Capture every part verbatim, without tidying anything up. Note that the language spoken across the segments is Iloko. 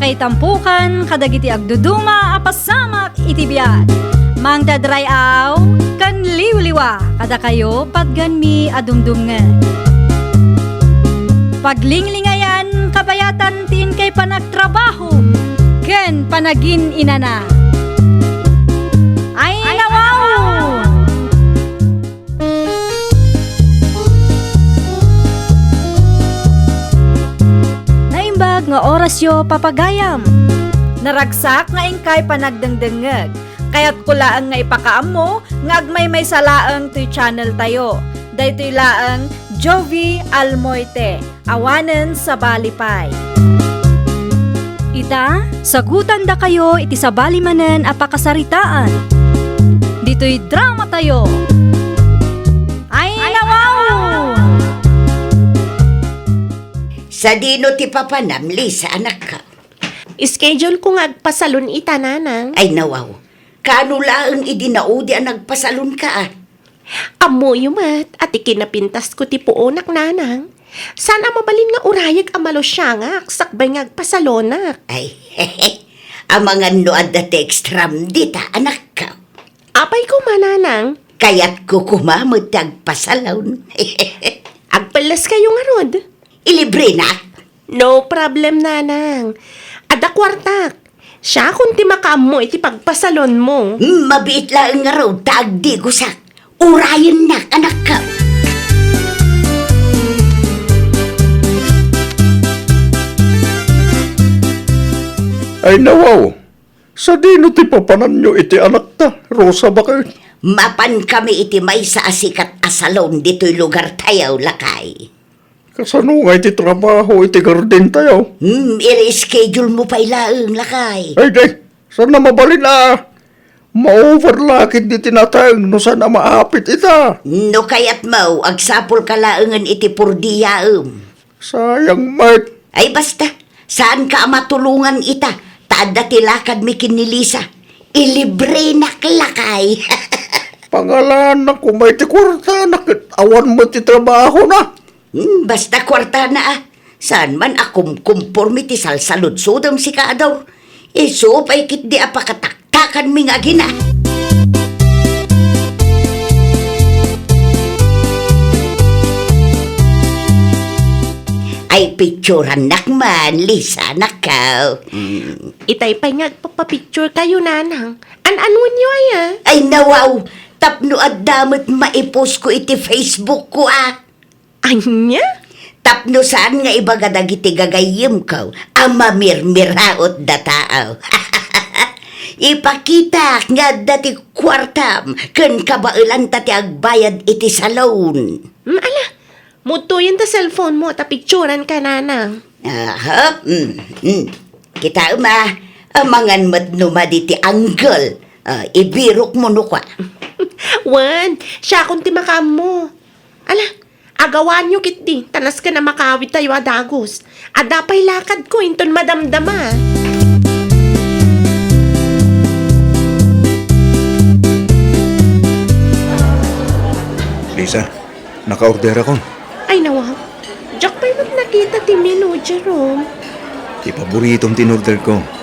Itampukan kadagiti agduduma a pasamak iti biag. Mangted ray-aw ken liwliwa kadakayo patgenmi a dumdumngeg. Paglinglingayan kabayatan ti inkay panagtrabaho ken panagin-inana. Ay, nawaw! Naimbag nga orasyo, papagayam. Naragsak nga inkay panagdengdengngeg. Kayatko laeng nga ipakaammo nga agmaymaysa laeng toy channel tayo. Daytoy laeng Jovi Almoite. Awanen sabali pay. Ita, sagutandakayo iti sabali manen a pakasaritaan. Ditoy drama tayo. Ay, nawaw! Sadino ti papanam, Lisa, anakko? Schedule ko nga agpasalon ita, nanang. Ay, nawaw. Kaano laeng idi naudi a nagpasalonka, a? Ammoyo met a ti kinapintasko ti puonak, nanang. Saan a mabalin nga urayek a malusiangak sakbay nga agpasalonak. Ay, amangan no adda ti extram dita, anakko. Apay koma, nanang? Kayatko koma met ti agpasalon. Agpelleskayo ngarud? Ilibrenak? No problem, nanang. Adda kuartak. Siakon ti makaammo iti pagpasalonmo. Hmm, mabiit laeng ngarud ta agdigosak. Urayennak, anakko. Ay, nawaw. Sadino ti papananyo iti anakta, Rosa, baket? Mapankami iti maysa a sikat a salon ditoy lugartayo, lakay. Kasano nga iti trabaho iti garden tayo? Hmm, iri-schedule mo pay laeng, lakay. Ay, di. Saan na mabalin a? Ma-over la ket di tinateng no saan a maapit ita. No kayatmo, agsapulka laengen iti purdiyaem. Sayang met. Ay, basta. Saanka a matulongan ita. Ta adda ti lakadmi ken ni Lisa. Ilibrenak, lakay. Pangalanak ko may ti kuartana ket awan met ti trabahona. Hmm, basta kuartana, a. Saan man a kumkumporme ti salsaludsodem, sika a Dor. Isu pay ketdi a pakataktakanmi nga agina. Ay, picturannak man, Lisa, anakko. Mm. Itay pay nga agpapapicture kayo, nanang. An-anuenyo aya? Ay, nawaw! Tapno adda met maipost ko iti Facebook ko, a. Ania? Tapno saan nga ibaga dagiti gagayyemko a mamirmiraut datayo. Ipakitak nga adda ti kuartam ken kabaelanta ti agbayad iti salon. Mm, ala, mudtoyen ta cellphone mo ta picturanka, nanang. Aha, mm, mm. Kitaem a, amangan met no madi ti angle. Ah, ibirok mo no kua. Wen, siakon ti makaammo. Ala, agawanyo ketdi, ta nasken a makawidtayo a dagus. Adda pay lakadko inton madamdama. Lisa, nakaorderakon. Ay, nawa. Diak pay met nakita ti menu, Jerome. Ti paboritom ti inorderko.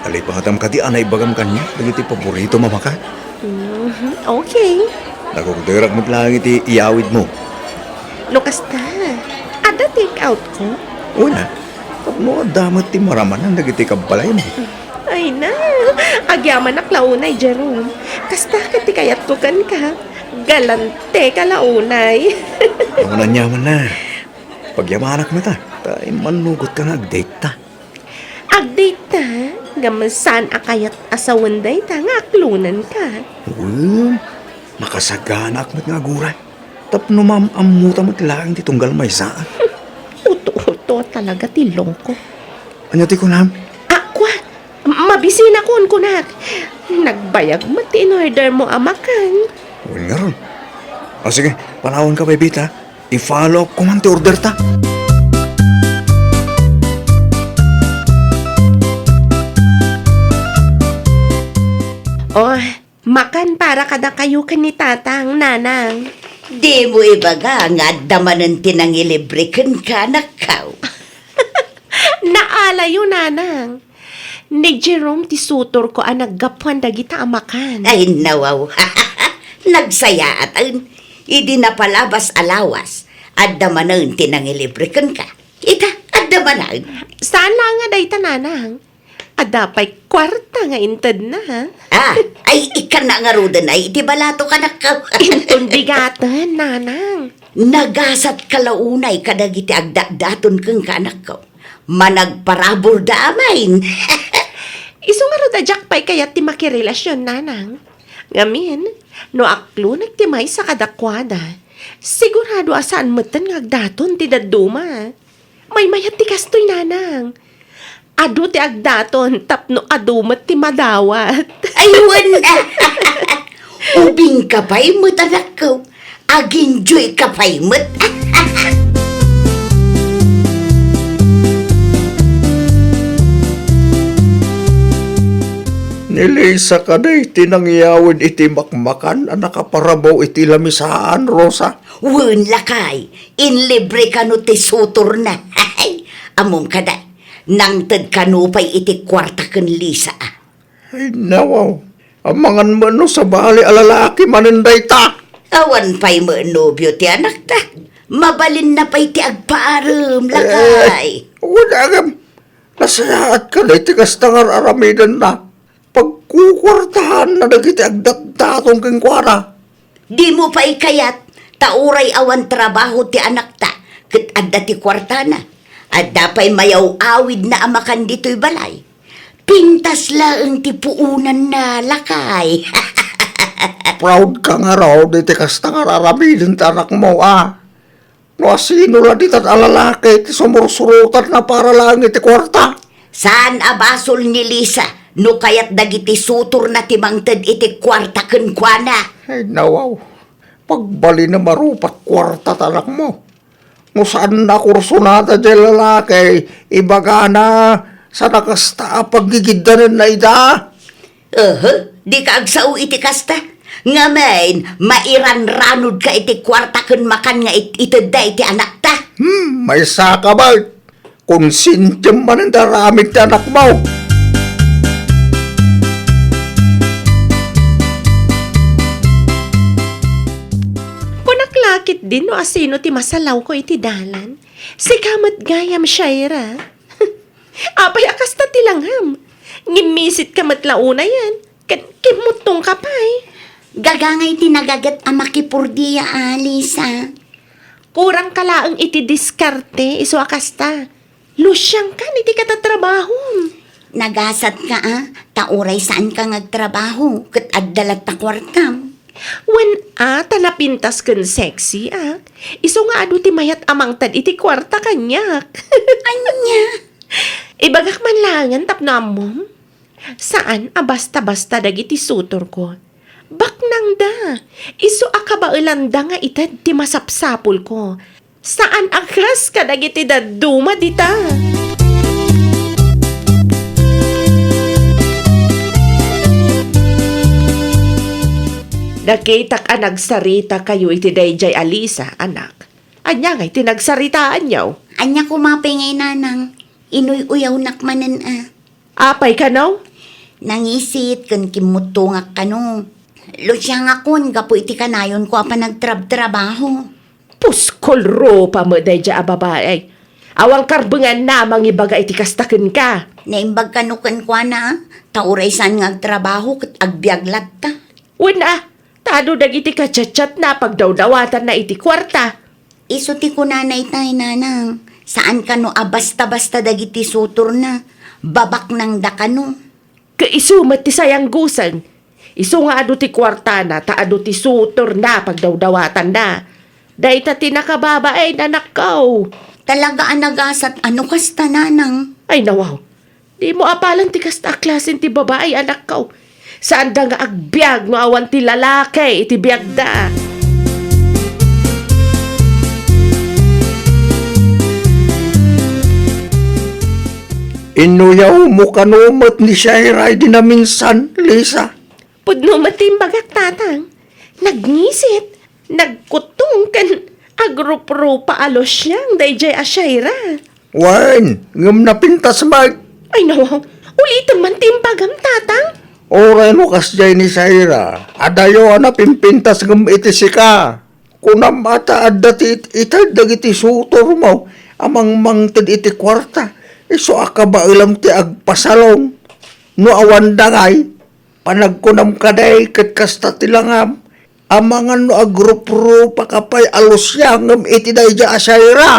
Alipatam kadi a naibagam kaniak dagiti paboritom a makan. Mhm, okay. Nag-orderak met laeng iti iyawidmo. No kasta, adda take out ko? Wen a. Tapno adda met ti maramanan dagiti kabbalaymo. Ay na, agyamanak la unay, Jerome. Kasta ket ti kayatko kenka. Galanteka la unay. Awan aniaman na. Pagyamanak met a, ta immannugotka nga agdate ta. Agdate ta? Ngem saan a kayat a sawen dayta nga aklonanka? Wen, makasaganaak met nga aguray. Tapno maam-ammota met laeng ti tunggal maysa. Uto-uto talaga ti longko. Ania ti kunam? Ah, kua! Mabisinakon, kunak. Nagbayag met ti in-order mo a makan. Wen ngarud. O sige, panawanka pay, Bita. I-follow up ko man ti order ta. Oh, makan para kadakayo ken ni Tatang, Nanang. Dimo ibaga nga adda manen ti nangilibre kenka, anakko. Naalayo, Nanang. Ni Jerome ti sutorko a naggapuan dagita a makan. Ay, nawaw. Nagsayaat, ay. Idi napalabas a lawas, adda manen ti nangilibre kenka. Ita, adda manen. Saan la nga dayta, Nanang. Adda pay kuarta nga intedna, ha? Ah, ay, ikkanna ngaruden ay iti balato, anakko. Inton bigaten, Nanang. Nagasat ka la unay kadagiti agdatdaton kenka, anakko. Managparabur da amin. Isu ngarud a diak pay kayat ti makirelasyon, Nanang. Ngamin, no aklonek ti maysa kadakuada, sigurado a saan metten nga agdaton ti dadduma. Maymayat ti kastoy, Nanang. Adu ti agdaton tapno adu met ti madawat. Ay, wen. Ubingka pay met, anakko. Aginjoyka pay met. Ni Lisa kadi ti nangyawid iti makmakan a nakaparabaw iti lamisaan, Rosa? Wen, lakay. Inlibre kano ti sutorna. Ammom kadi, nangted kano pay iti kuarta ken Lisa, a. Ay, nawaw. Amangan met no sabali a lalaki manen dayta. Awan pay met nobio ti anakta. Mabalinna pay ti agpaarem, lakay. Eh, wen, agam. Nasayaat kadi ti kasta nga ar-aramidenna. Pagkukuartahanna dagiti agdatdaton kenkuana. Dimo pay kayat, ta uray awan trabaho ti anakta, ket adda ti kuartana. Adda pay mayaw-awidna a makan ditoy balay. Pintas laeng ti puonanna, lakay. Proud ka ngarud iti kasta nga ar-aramiden ti anakmo, a? No asino la ditan a lalaki ti sumursurotanna para laeng iti kuarta? Saan a basol ni Lisa no kayat dagiti sutorna ti mangted iti kuarta kenkuana. Ay, nawaw. Pagbalinem a rupat kuarta ti anakmo. No saanna a kursunada diay lalaki, ibagana, saan a kasta a paggigiddanenna ida. Aha, dika agsao iti kasta. Ngamin, mairanranodka iti kuarta ken makan nga it-, itedda iti anakta. Hmm, maysaka met. Konsentiem manen ti aramid ti anakmo. Kunak la ketdin no asino ti masalawko iti dalan. Sika met gayam, Shaira. Apay a kasta ti langgam? Ngimmisit ka met la unayen, ket kimmuttong ka pay. Gagangay ti nagaget a makipurdia, a, Lisa. Kurang ka laeng iti diskarte, isu a kasta. Lusiangkan iti katatrabahom. Nagasat ka, a, ta uray saan ka nga agtrabaho, ket adda latta kuartam. Wen, a, ta napintas ken sexy, a. Isu nga adu ti mayat a mangted iti kuarta kaniak. Ania? Ibagak man laengen tapno ammom. Saan a basta-basta dagiti sutorko. Baknangda, isu a kabaelanda nga ited ti masapsapulko. Saan a kas kadagiti dadduma dita. Nakitak a nagsarita kayo iti daydiay a Lisa, anak. Ania ngay ti nagsaritaanyo? Ania koma pay ngay, nanang? Inuy-uyawnak manen a. Apay kano? Nangisit ken kimmuttongak kano. Lusiangakon gapu iti kanayonko a panagtrabtrabaho. Puskol rupa met daydiay a babai. Awan karbenganna a mangibaga iti kasta kenka. Naimbag kano kenkuana, ta uray saan nga agtrabaho ket agbiag latta. Wen a, ta adu dagiti kachatchatna a pagdawdawatanna iti kuarta. Isu ti kunana itay, nanang, saan kano a basta-basta dagiti sutorna, babaknangda kano. Ket isu met ti sayanggusen. Isu nga adu ti kuartana, ta adu ti sutorna a pagdawdawatanna. Dayta ti nakababain, anakko. Talaga a nagasat a no kasta, nanang. Ay, nawaw. Dimo apalan ti kasta a klasen ti babai, anakko. Saanda nga agbiag no awan ti lalaki iti biagda. Inuyawmo kano met ni Shaira idi naminsan, Lisa? Pudno met ti imbagak, tatang. Nagngisit. Nagkuttong ken agruprupa a lusiang daydiay a Shaira. Wen, ngem napintas met. Ay, nawaw. Ulitem man ti imbagam, Tatang. Uray no kasdiay ni Shaira, adayo a napimpintas ngem iti sika. Kunam a ta adda ti it-ited dagiti sutormo a mangmangted iti kuarta, isu a kabaelam ti agpasalong. No awan dangay, panagkunam kadi ket kasta ti langam, amangan no agruprupa ka pay a lusiangem iti daydiay a Shaira.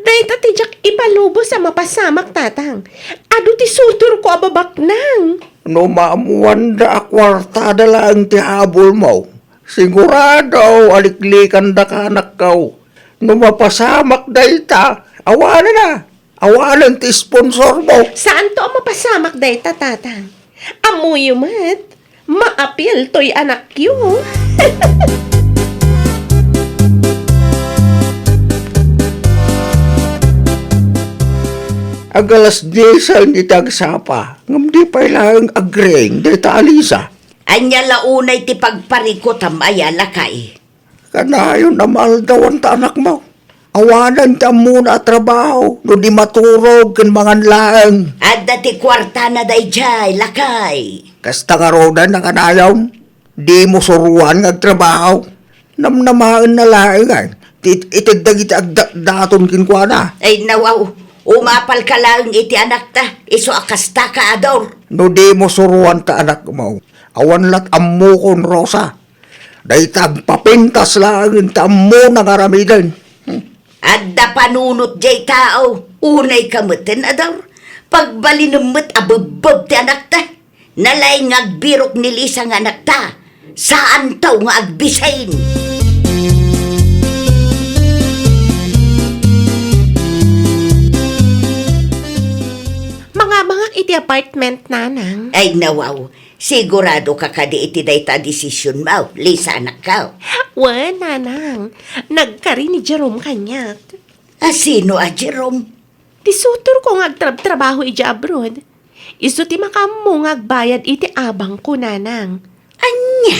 Dayta ti diak ipalubos a mapasamak, Tatang. Adu ti sutorko a babaknang. No maammoanda a kuartada laeng ti habulmo, sigurado a liklikandaka, anakko. No mapasamak dayta, awanen a, awanen ti sponsormo. Saanto a mapasamak dayta, Tatang. Ammoyo met, maapil toy anakyo. Ag-alas diesen iti agsapa, ngem di pay laeng agring dayta a Lisa. Ania la unay ti pagparikutam aya, lakay? Kanayon a maaldawanta, anakmo. Awanen ti ammona a trabaho no di maturog ken mangan laeng. Adda ti kuartana daydiay, lakay. Kasta ngaruden a kanayon, dimo suroan nga agtrabaho. Namnamaenna laeng, ay, ti it-, ited dagiti agdatdaton kenkuana. Ay, nawaw, umapalka laeng iti anakta, isu a kastaka a Dor. No dimo suroanta, anakmo, awan lat ammokon, Rosa. Dayta agpapintas laeng ti ammona nga aramiden. Hmm. Adda panunot diay tao, unayka meten a Dor. Pagbalinem met a bebbeb ti anakta. Nalaing nga agbirok ni Lisa nga anakta. Saanto nga agbisin. Mangabangak iti apartment, Nanang. Ay, nawaw. Siguradoka kadi iti dayta a desisionmo, Lisa, anakko? Wen, Nanang. Nagkari ni Jerome kaniak. A, sino a Jerome? Ti sutorko nga agtrabtrabaho idiay abroad. Isu ti makaammo nga agbayad iti abangko, Nanang. Ania?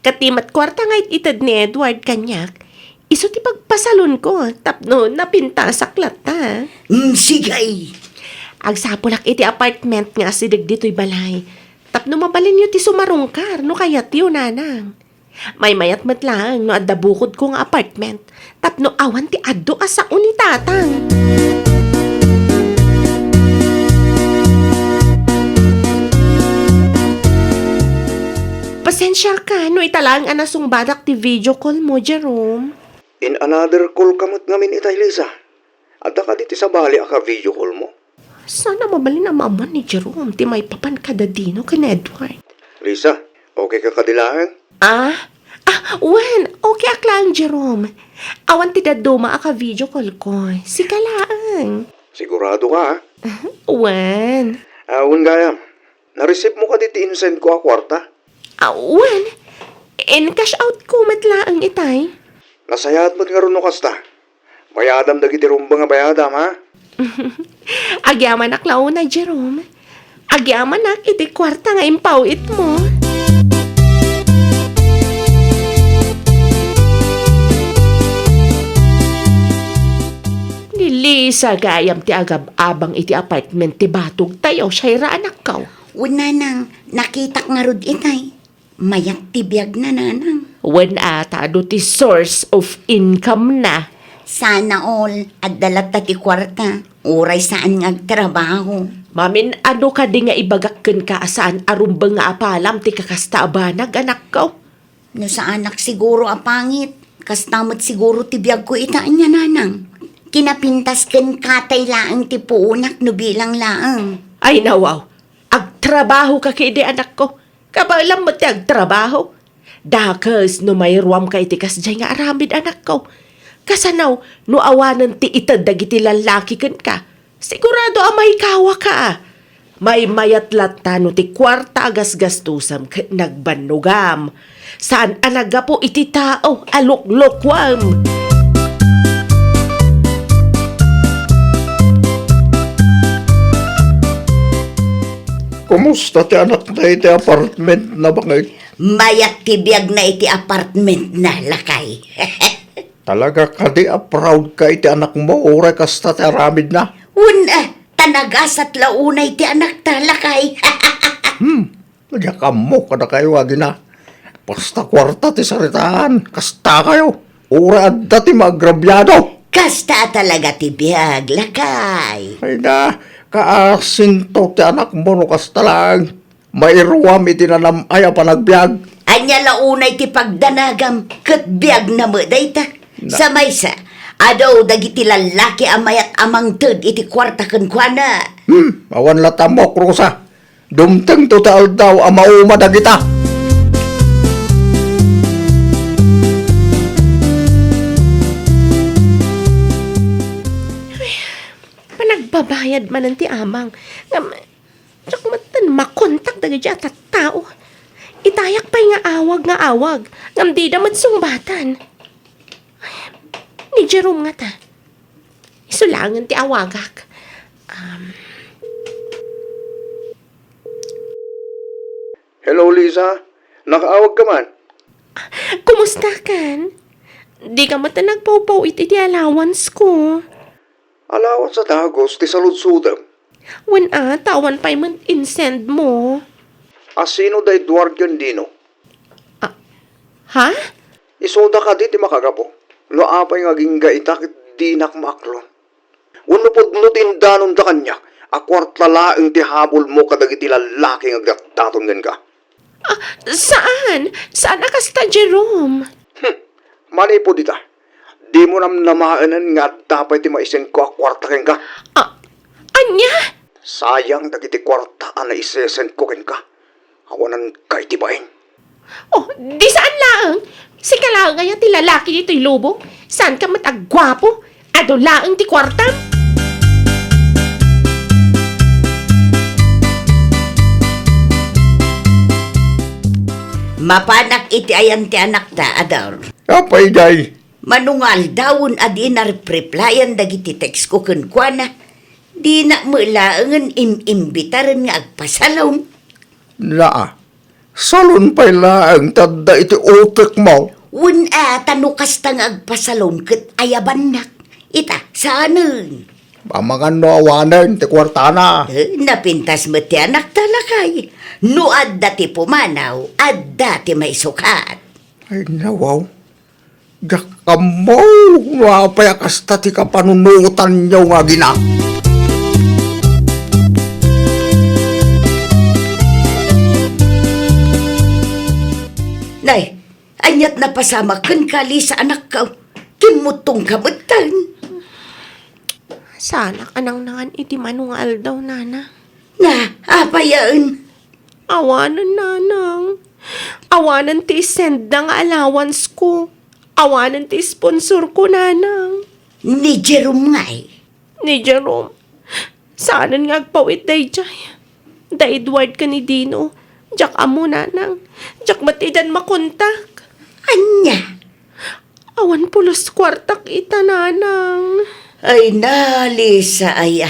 Ket ti met kuarta nga it-ited ni Edward kaniak, isu ti pagpasalonko tapno napintasak latta. Mm, sige. Agsapulak iti apartment nga asideg ditoy balay tapno mabalinyo ti sumarungkar no kayatyo, Nanang. Maymayat met laeng no adda bukodko nga apartment tapno awan ti adu a sao ni Tatang. Pasensiaka no ita laeng a nasungbadak ti video call mo, Jerome. In another call ka met ngamin itay, Lisa. Adda kadi ti sabali a ka-video call mo? Saan a mabalin a maammuan ni Jerome ti maipapan kadadino ken Edward. Lisa, okay ka kadi laeng? Ah? Ah, wen, okay ak laeng, Jerome. Awan ti dadduma a ka-video call ko. Sika laeng. Sigurado ka, ha? Wen. Ah, wen gayam. Na-receive mo kadi ti insend ko a kuarta? Ah, wen. In-cash out ko met laeng itay. Nasayaat met ngarud no kasta. Bayadam dagiti rumbeng a bayadam, ha? Agyamanak la unay, Jerome. Agyamanak iti kuarta nga impaw-itmo. Ni Lisa gayam ti agab-abang iti apartment ti batogtayo, Shaira, anakko. Wen, Nanang, nakitak ngarud itay. Mayat ti biagna, Nanang. Wen a, ta adu ti source of income na. Sana all, adda latta ti kuarta, uray saan nga agtrabaho. Mamin-adu kadi nga ibagak kenka a saan a rumbeng nga apalam ti kakasta a banag, anakko? No saanak siguro a pangit, kasta met siguro ti biagko ita, ania, Nanang. Kinapintas ken katay laeng ti puonak no bilang laeng. Ay, nawaw. Agtrabaho ka kidi, anakko. Kabaelam met ti agtrabaho. Dakes no mairuamka iti kasdiay nga aramid, anakko. Kasano no awanen ti ited dagiti lallaki kenka? Sigurado a maikawaka. Maymayat latta no ti kuarta a gasgastusam ket nagbannogam. Saan a naggapu iti tao a luklukuam. Kumusta ti anakna iti apartment na, bakit? Mayat ti biagna iti apartment na, lakay. Talaga kadi a proud ka iti anakmo, uray kasta ti aramidna? Wen, eh, a nagasat la unay ti anakta, lakay. Hmm, diak ammo kadakayo, agina. Basta kuarta ti saritaan, kastakayo. Uray adda ti maagrabiado. Kasta talaga ti biag, lakay. Ay na, kaasinto ti anakmo no kasta lang. Mairuam iti nanam-ay a panagbiag. Ania la unay ti pagdanagam ket biagna met dayta? Na- Sa maysa, adu dagiti lallaki a mayat a mangted iti kuarta kenkuana. Hmm, awan la ta ammok, Rosa. Dumtengto ti aldaw a mauma dagita. Ay, panagbabayad manen ti amang. Ngem, diak metten makontak dagiti a tattao. Itayak pay nga awag nga awag, ngem dida met sungbatan. Ni Jerome ngata. Isu laengen ti awagak. Um, Hello, Lisa. Nakaawag ka man? Kumusta, Ken? Di ka met nagpawpaw iti, iti allowance ko. Allowance a dagos ti saludsodem. Wen a, ta awan pay met insend mo. A sino da Edward ken Dino? Ah, ha? Isuda kadi ti makagapu? No apay nga agingga ita ket dinak maaklon. Wenno pudno ti indanonda kaniak a kuarta laeng ti habulmo kadagiti lallaki nga agdatdaton kenka? Ah, saan? Saan a kasta, Jerome? Hmm, manipud ita. Dimo namnamaenen nga adda pay ti maisendko a kuarta kenka? Ah, ania? Sayang dagiti kuarta a naisesendko kenka. Awananka iti bain. Oh, di saan laeng? Sika laeng aya ti lalaki ditoy lubong? Saanka met a guapo? Adu laeng ti kuartam? Mapanak iti ayan ti anakta, Ador. Apay, Day? Mano nga aldawen a di na replayan dagiti text ko kenkuana, dina met laengen im-imbitaren nga agpasalon. Naa, salon pay laeng ti adda iti utekmo. Wen a, ta no kasta nga agpasalon ket ayabannak. Ita, saanen? Amangan no awanen ti kuartana. Eh, napintas met ti anakta, lakay. No adda ti pumanaw, adda ti maisukat. Ay, nawaw. Diak ammo no apay a kasta ti kapanunotanyo nga agina. Nay, aniat napasamak kenka, Lisa, anakko? Kimmuttongka metten. Saanak a nangnangan iti mano nga aldaw, Nana. Na, apayen? Awanen, Nanang. Awanen ti isendda nga allowance ko. Awanen ti sponsor ko, Nanang. Ni Jerome ngay? Ni Jerome. Saanen nga agpaw-it daydiay. Da Edward ken ni Dino. Diak ammo, Nanang. Diak met idan makontak. Ania? Awan pulos kuartak ita, Nanang. Ay na, Lisa, aya.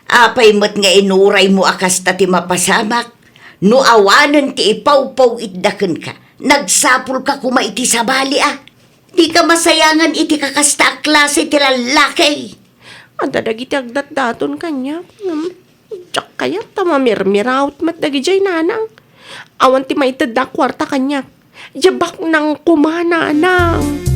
Apay met nga inuraymo a kasta ti mapasamak? No awanen ti ipawpaw-itda kenka, nagsapulka koma iti sabali a. Dika masayangan iti kakasta a klase ti lallaki. Adda dagiti agdatdaton kaniak, ngem diak kayat ta mamirmirawt met dagidiay, Nanang. Awan ti maitedda a kuarta kaniak. Diay baknang koma, Nanang.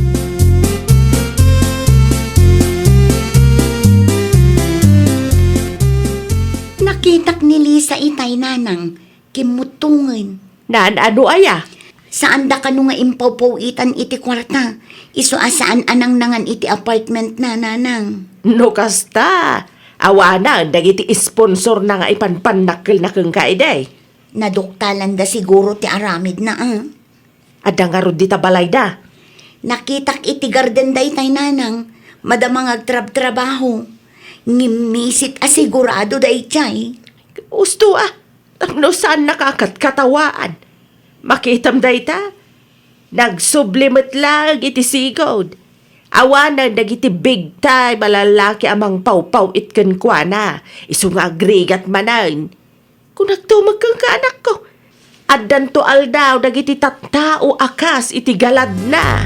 Nakitak ni Lisa itay, Nanang. Kimmuttongen. Naan-ano aya? Saanda kano nga impawpaw-itan iti kuarta. Isu a saan a nangnangan iti apartment na, Nanang. No kasta, awanen dagiti sponsorna nga ipanpannakkelna kenka idi. Naduktalanda siguro ti aramidna, a. Adda ngarud dita balayda? Nakitak iti garden daytay, Nanang. Madama nga agtrabtrabaho. Ngimmisit a sigurado daydiay. Usto a, tapno saannaka a katkatawaan. Makitam dayta? Nagsubli met laeng iti sigud. Awanen dagiti big time a lallaki a mangpawpaw-it kenkuana. Isu nga agrigat manen. Kunak tumeng kenka, anakko. Addanto aldaw dagiti tattao a kas iti galadna.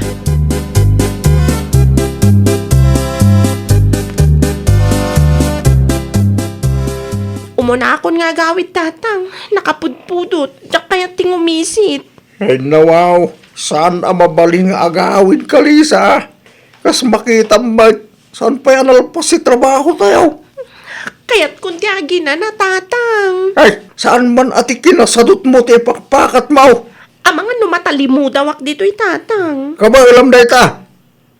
Unakon nga agawid, Tatang. Nakapudpudot. Diak kayat ti ngumisit. Ay, nawaw. Saan a mabalin nga agawid, Kalisa? Kas makitam met, saan pay a nalpas ti trabaho tayo? Kayatkon ti aginana, Tatang. Ay, saan man a ti kinasadutmo ti ipakpakatmo? Amangan no matalimudawak ditoy, Tatang. Kabaelam dayta.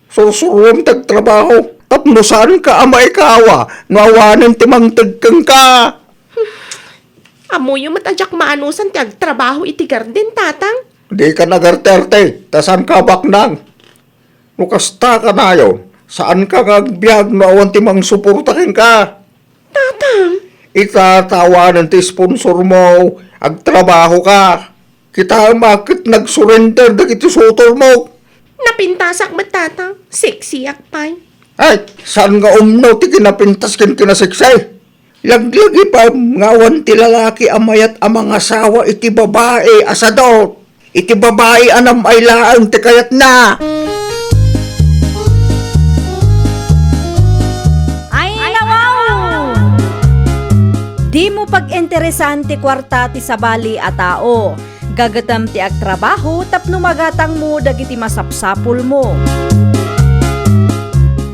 Sursuruam ti agtrabaho. Tapno saanka a maikawa no awanen ti mangted kenka. Ammoyo met a diak maanusan ti agtrabaho iti garden, Tatang. Dika nagarte-arte, ta saanka a baknang. No kasta kanayon, saanka nga agbiag no awan ti mangsuporta kenka. Tatang! Ita, ta awanen ti sponsormo, agtrabahoka. Kitaem a ket nagsurrender dagiti sutormo. Napintasak met, Tatang. Sexiak pay. Ay, saan nga umno ti kinapintas ken kinaseksi? Laglagipem nga awan ti lalaki a mayat a mangasawa iti babai a sadot, iti babai a nam-ay laeng ti kayatna. Ay, nawaw! Dimo pag-interesan ti kuarta ti sabali a tao. Gagetem ti agtrabaho tapno magatangmo dagiti masapsapulmo.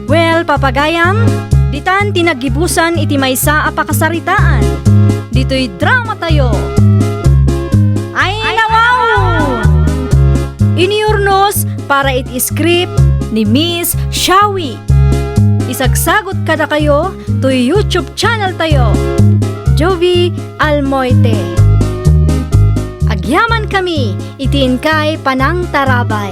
Well, papagayam, ditan ti naggibusan iti maysa a pakasaritaan. Ditoy drama tayo. Ay, nawaw! Iniurnos para iti script ni Miss Shawi. Isagsagot kadakayo toy YouTube channel tayo, Jovie Almoite. Agyaman kami iti inkay panangtarabay.